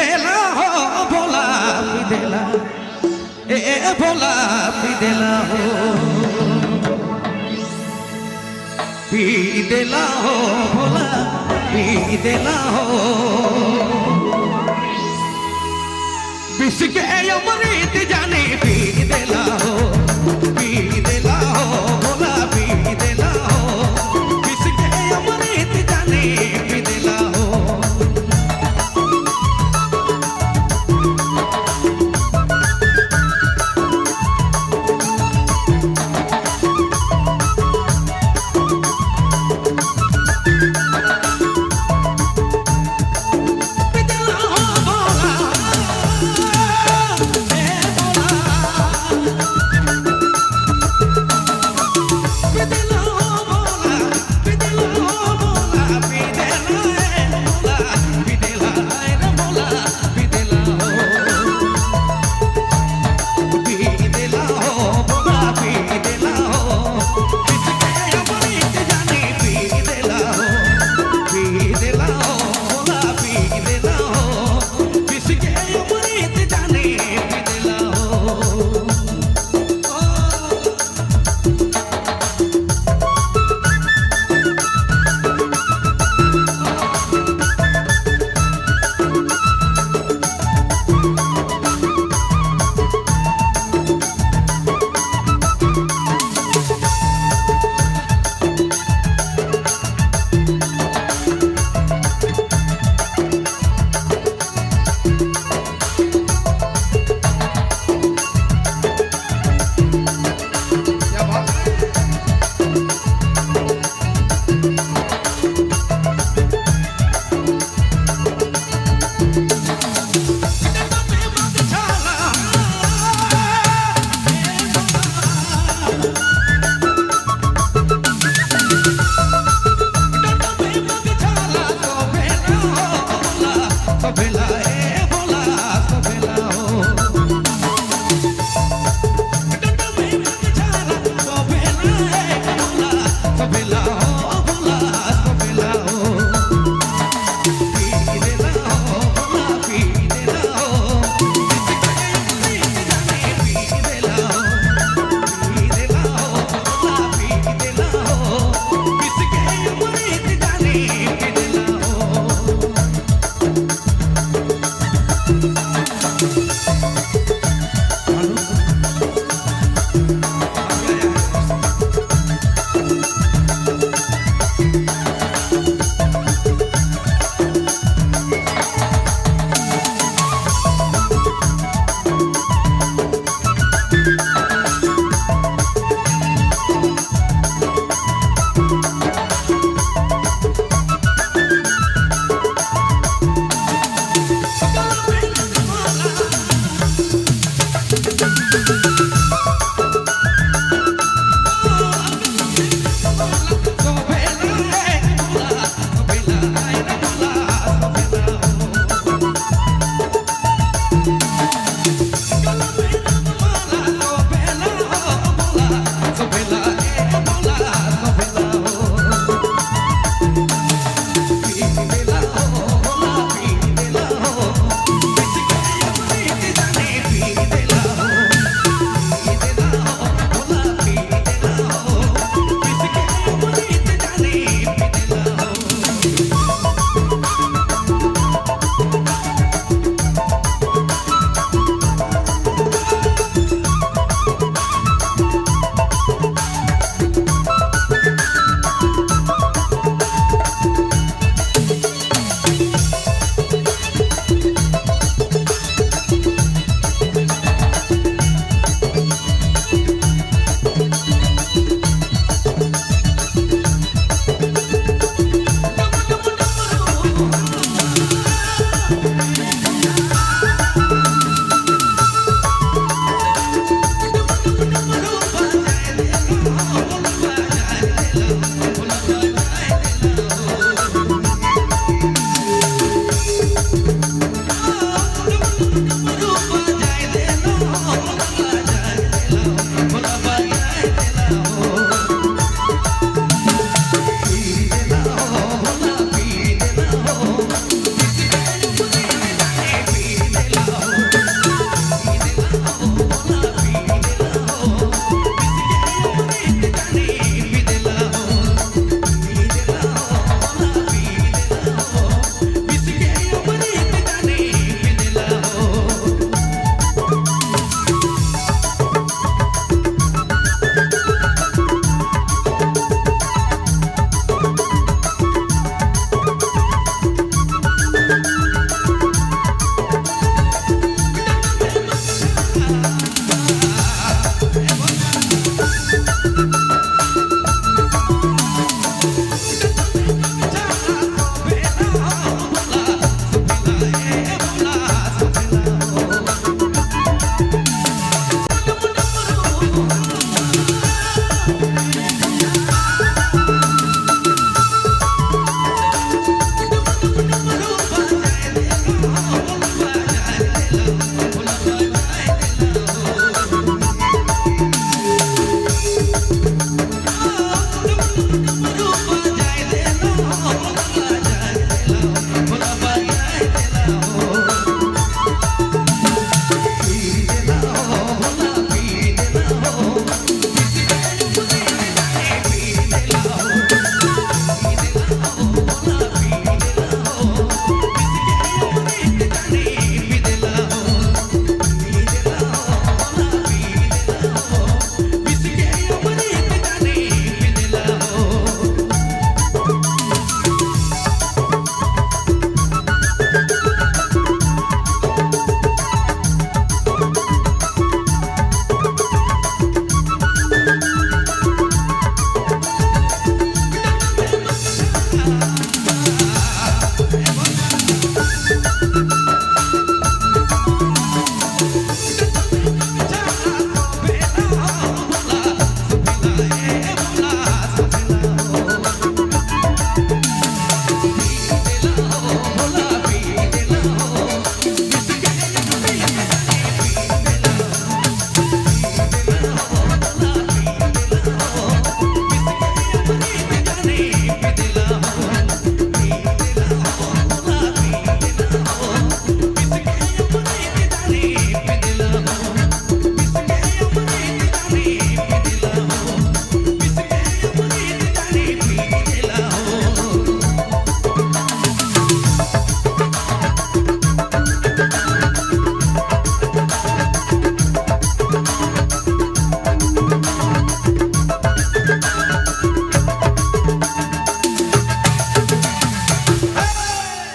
देला हो भोला पी देला, ए भोला पी देला हो, पी देला हो भोला पी देला हो। विष के अमृत जाने पी देला हो, पी देला हो भोला पी देला हो। विष के अमृत जाने पी देला हो। पी देला हो भोला, ए भोला। पी देला हो भोला, पी देला हो भोला, पी देला ए भोला, पी देला ए रे भोला, पी देला हो। पी देला हो भोला, पी देला हो। इसके अमृत जाने पी देला हो, पी देला हो भोला, पी देला हो। इसके अमृत जाने पी देला हो। ओ क्या बात है? Oh,